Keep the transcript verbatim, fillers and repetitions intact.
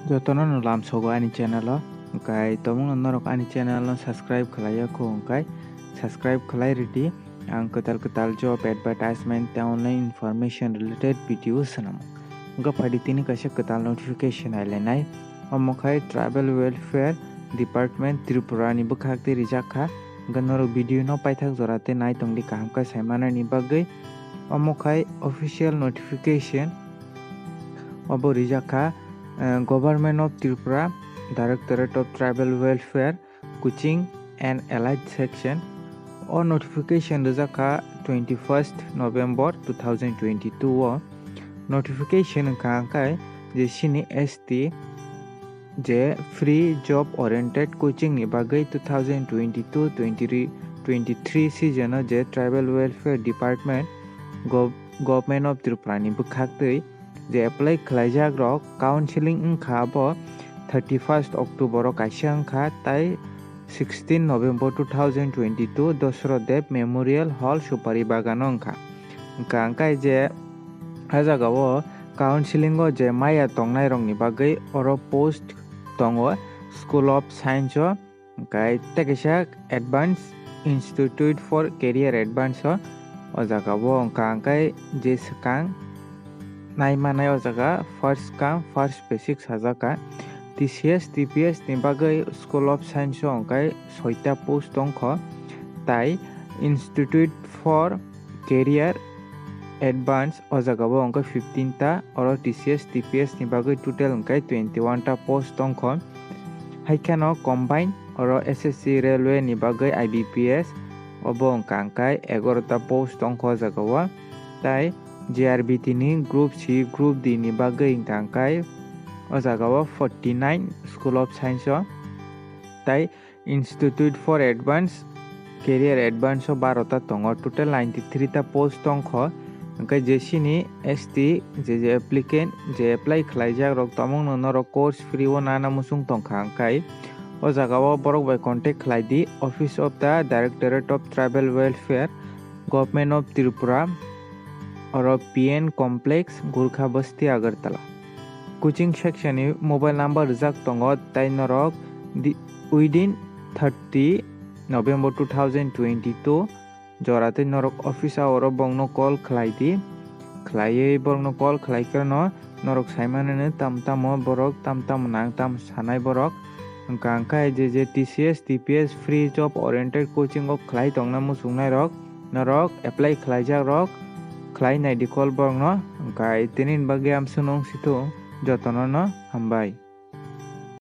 Jotono no lamsogo ani channel o, hwnkhe tobokno norok ani channel no subscribe khlai ya kho hwnkhe subscribe khlai rwdi. Ang kwtal kwtal job advertisement tei online information related video swnamo. Hwnkhe phaidi tini kaisa kwtal notification nailainai. Omo khai Tribal Welfare Department Tripura ni bwkhak tei rijak kha. Hwnkhe norok video no paithak jora tei nai tongdi kaham khe saimanani bagwi. Omo khai official notification obo rijak kha, eh, Government of Tripura, Directorate of Tribal Welfare, Coaching and Allied Section. O notification rijak kha twenty-first November two thousand twenty-two o. Notification wngkha hwnkhe je chini S T je free job oriented coaching ni bagwi two thousand twenty-two twenty-three season o je Tribal Welfare Department, Gov-, Government of Tripura ni bwkhak twi je apply khlaijak rok counseling wngkha abo thirty-first October o kaisa wngkha, tai sixteen November two thousand twenty-two Dosro Deb Memorial Hall Supari Bagan o wngkha. Wngkha hwnkhe je ah jaga o counseling o je maya tongnai rok ni bagwi oro post tongo School of Science o. Hwnkhe tei kaisa Advance Institute for Career Advance o, o jaga o wngkha hwnkhe je swkang nai manai o jaga first come first basic sajak kha. T C S, T P S ni bagwi School of Science o hwnkhe soita post tongkho, tai Institute for Career Advance o jaga o hwnkhe fifteen ta, oro T C S, T P S ni bagwi total hwnkhe twenty-one ta post tongkho. Haikheno combine oro S S C Railway ni bagwi I B P S obo wngkha hwnkhe egaroh ta post tongkho o jaga o, tai J R B T ni Group C, Group D ni bagwi wngkha hwnkhe o jaga o forty-nine School of Science o, tai Institute for Advance Career Advance o baro ta tongo, total ninety-three ta post tongkho. Hwnkhe je chini S T je je applicant je apply khlaijak rok tongmung no norok course free o nana muchung tongkha, hwnkhe o jaga o borok bai contact khlai di, Office of the Directorate of Tribal Welfare, Government of Tripura, oro P N Complex, Gurkha Basti, Agartala. Coaching section ni mobile number rijak tongo, tai norok di-, within thirty November two thousand twenty-two jora tei norok office hour o bongno call khlai di. Khlaiwi borokno call khlai khe no norok sai mano tam tamo borok, tam tamo nang tam sanai borok. Hwnkha hwnkhe je je T C S, T P S free job oriented coaching o khlai tongna muchungnai rok, norok apply khlaijak rok khlai nai di call borokno. Hwnkhe tini ni bagwi amswk nung sithung, jotono no hambai.